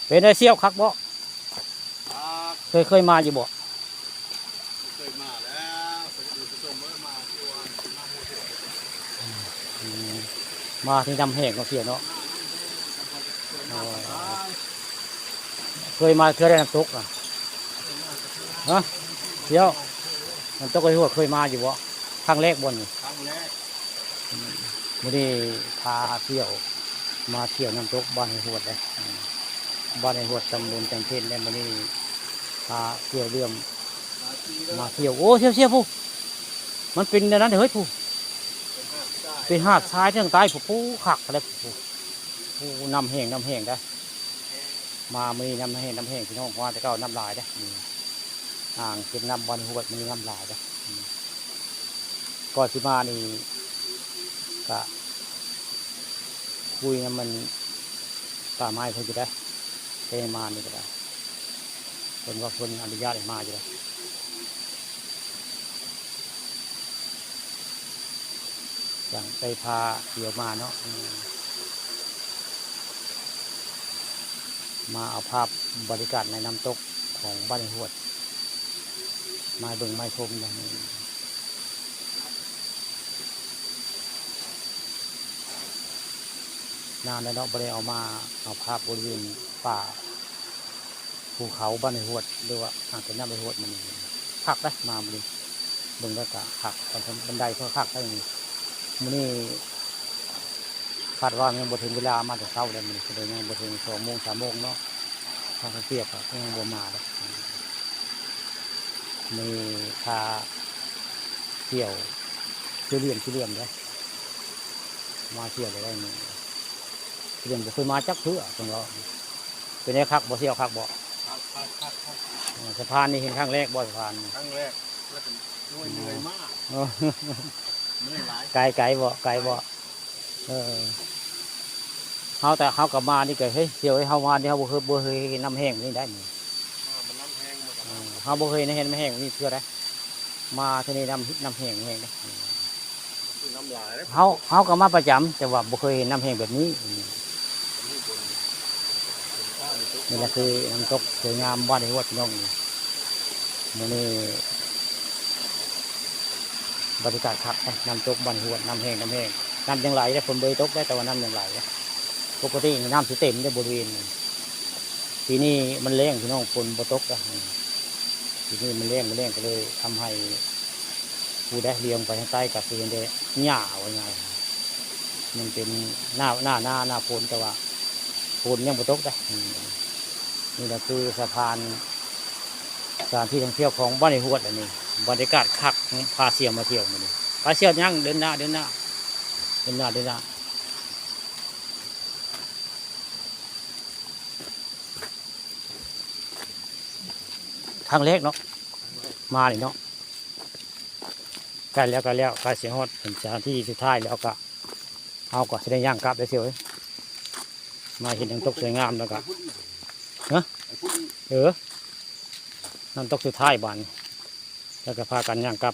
ເປັນໄດສ່ຽວຄັກບໍ່? ຄັກ ເຄີຍ ເຄີຍມາຢູ່ບໍ່? ເຄີຍມາແລ້ວ ເຄີຍໄປຊົມເອີຍ ມາຢູ່ອັນ ມາໝູ່ເທດ ອືມ ມາທີ່ນ້ຳແຫ້ງເນາະສ່ຽວເນາະ. ມານ້ຳແຫ້ງກັບວ່າຈະເຄີຍມາ ອໍ ກໍໄດ້ ເຄີຍມາເທື່ອໃດນ້ຳຕົກນະ? ຮະ ສ່ຽວ ນ້ຳຕົກໄອ້ຫວດເຄີຍມາຢູ່ບໍ່? ຄັ້ງແລກບໍ່ນີ້? ຄັ້ງແລກ. ອືມ ມື້ນີ້ພາສ່ຽວມາທ່ຽວນ້ຳຕົກບ້ານໄຮຫວດເດ້. ອືມ ບ້ານໄຮຫວດ ຕຳບົນຈັນເພັນເດ້. ມື້ນີ້ພາສ່ຽວເຫຼື່ອມມາທ່ຽວ. ໂອ້ ສ່ຽວໆ ພຸ້ນ ມັນເປັນແນວນັ້ນເດ້ເຮີ້ຍ ພຸ້ນ ເປັນຫາດຊາຍທາງໃຕ້ພຸ້ນ ພຸ້ນ ຄັກແທ້ພຸ້ນ. ໂອ້ ນ້ຳແຫ້ງ ນ້ຳແຫ້ງເດ້. ມາມື້ນີ້ນ້ຳແຫ້ງ ນ້ຳແຫ້ງ ພີ່ນ້ອງ ເພາະວ່າແຕ່ເກົ່ານ້ຳຫຼາຍເດ້. ອືມ ອ່າງເກັບນ້ຳບ້ານຫ້ວຍມື້ນີ້ນ້ຳຫຼາຍເດ້. ອືມ ກ່ອນຊິມານີ້ກະຄຸຍນຳມັນປ່າໄມ້ເພິ່ນຢູ່ເດ້ ແຕ່ມານີ້ກໍໄດ້ ເພິ່ນວ່າເພິ່ນອະນຸຍາດໃຫ້ມາຢູ່ເດ້. ຈັ່ງໄດ້ພາທ່ຽວມາເນາະ. ອືມ ມາເອົາພາບບັນຍາກາດໃນນ້ຳຕົກຂອງບ້ານຫ້ວຍຫວດ ມາໃຫ້ເບິ່ງມາໃຫ້ຊົມນະ. ນານແລ້ວເນາະ ບໍ່ໄດ້ເອົາມາ ເອົາພາບບໍລິເວນປ່າ ພູເຂົາບ້ານຫ້ວຍຫວດ ຫຼືວ່າອ່າງເກັບນ້ຳຫ້ວຍຫວດ. ມື້ນີ້ຄັກເດ້ ມາມື້ນີ້ເບິ່ງແລ້ວກະຄັກ ບັນໄດເພິ່ນຄັກໄດ໋. ມື້ນີ້ຄາດວ່າຍັງບໍ່ເຖິງເວລາ ມາແຕ່ເຊົ້າແລ້ວ ມື້ນີ້ກໍເລີຍຍັງບໍ່ເຖິງສອງໂມງ ສາມໂມງເນາະ. ທາງເຊຍກໍຍັງບໍ່ມາເດ້. ມື້ນີ້ພາທ່ຽວ ຊິຫຼຽມ ຊິຫຼຽມເດ້ ມາທ່ຽວໄດ້ມື້ນີ້. ເພິ່ນບໍ່ເຄີຍມາຈັກເທື່ອ ເພິ່ນເວົ້າ. ເປັນໄດຄັກບໍ່ ສ່ຽວ ຄັກບໍ່? ຄັກ ຄັກ ຄັກ ຄັກ. ເອີ ສະພານນີ້ເຫັນຄັ້ງແລກບໍ່ ສະພານນີ້? ຄັ້ງແລກ ແລ້ວກໍໂອ້ຍ ເມື່ອຍມາກ ເອີ ເມື່ອຍຫຼາຍ. ໄກ ໄກບໍ່? ໄກບໍ່? ເອີ ເຮົາ ແຕ່ເຮົາກໍມານີ້ກໍ ເຮີ້ຍ ສ່ຽວເອີຍ ເຮົາມານີ້ເຮົາບໍ່ເຄີຍ ບໍ່ເຄີຍເຫັນນ້ຳແຫ້ງນີ້ໄດ໋ນີ້. ເອີ ມັນນ້ຳແຫ້ງ ມັນກໍ ເອີ ນ້ຳ ເຮົາບໍ່ເຄີຍເຫັນນ້ຳແຫ້ງນີ້ເທື່ອໄດ໋. ມາເທື່ອນີ້ນ້ຳ ນ້ຳແຫ້ງແຮງເດ້. ຄືນ້ຳຫຼາຍເດ້ ເຮົາ ເຮົາກໍມາປະຈຳ ແຕ່ວ່າບໍ່ເຄີຍເຫັນນ້ຳແຫ້ງແບບນີ້. ອືມ ນີ້ແຫຼະຄືນ້ຳຕົກສວຍງາມບ້ານຫ້ວຍຫວດ ພີ່ນ້ອງ. ມື້ນີ້ບັນຍາກາດຄັກເດ້ ນ້ຳຕົກບ້ານຫ້ວຍຫວດ ນ້ຳແຫ້ງ ນ້ຳແຫ້ງ. ນ້ຳຍັງໄຫຼເດ້ ຝົນບໍ່ໄດ້ຕົກເດ້ ແຕ່ວ່ານ້ຳຍັງໄຫຼເດ້. ປົກກະຕິນີ້ນ້ຳຊິເຕັມເດ້ບໍລິເວນນີ້. ປີນີ້ມັນແລ້ງ ພີ່ນ້ອງ ຝົນບໍ່ຕົກເດ້. ອືມ ປີນີ້ມັນແລ້ງ ມັນແລ້ງກໍເລີຍທຳໃຫ້ ຜູ້ໃດລ້ຽງໄປທາງໃຕ້ກໍຄືເຫັນແຕ່ຫຍ້າ ວ່າງ່າຍ ມັນເປັນໜ້າ ໜ້າ ໜ້າ ໜ້າຝົນ ແຕ່ວ່າຝົນຍັງບໍ່ຕົກເດ້. ອືມ ນີ້ລະຄືສະພານ ສະຖານທີ່ທ່ອງທ່ຽວຂອງບ້ານຫ້ວຍຫວດ ອັນນີ້ບັນຍາກາດຄັກ ພາສ່ຽວມາທ່ຽວມື້ນີ້. ພາສ່ຽວຍ່າງເດີນໜ້າ ເດີນໜ້າ ເດີນໜ້າ ເດີນໜ້າ. ຄັ້ງແລກເນາະ ມານີ້ເນາະ. ໃກ້ແລ້ວ ໃກ້ແລ້ວ ໃກ້ຊິຮອດເປັນສະຖານທີ່ສຸດທ້າຍແລ້ວ ກໍເຮົາກໍຊິໄດ້ຍ່າງກັບແລ້ວສ່ຽວເອີຍ. ມາເຫັນນ້ຳຕົກສວຍງາມແລ້ວກໍ ຮະ ເອີ ນ້ຳຕົກສຸດທ້າຍບາດນີ້ ແລ້ວກໍພາກັນຍ່າງກັບ.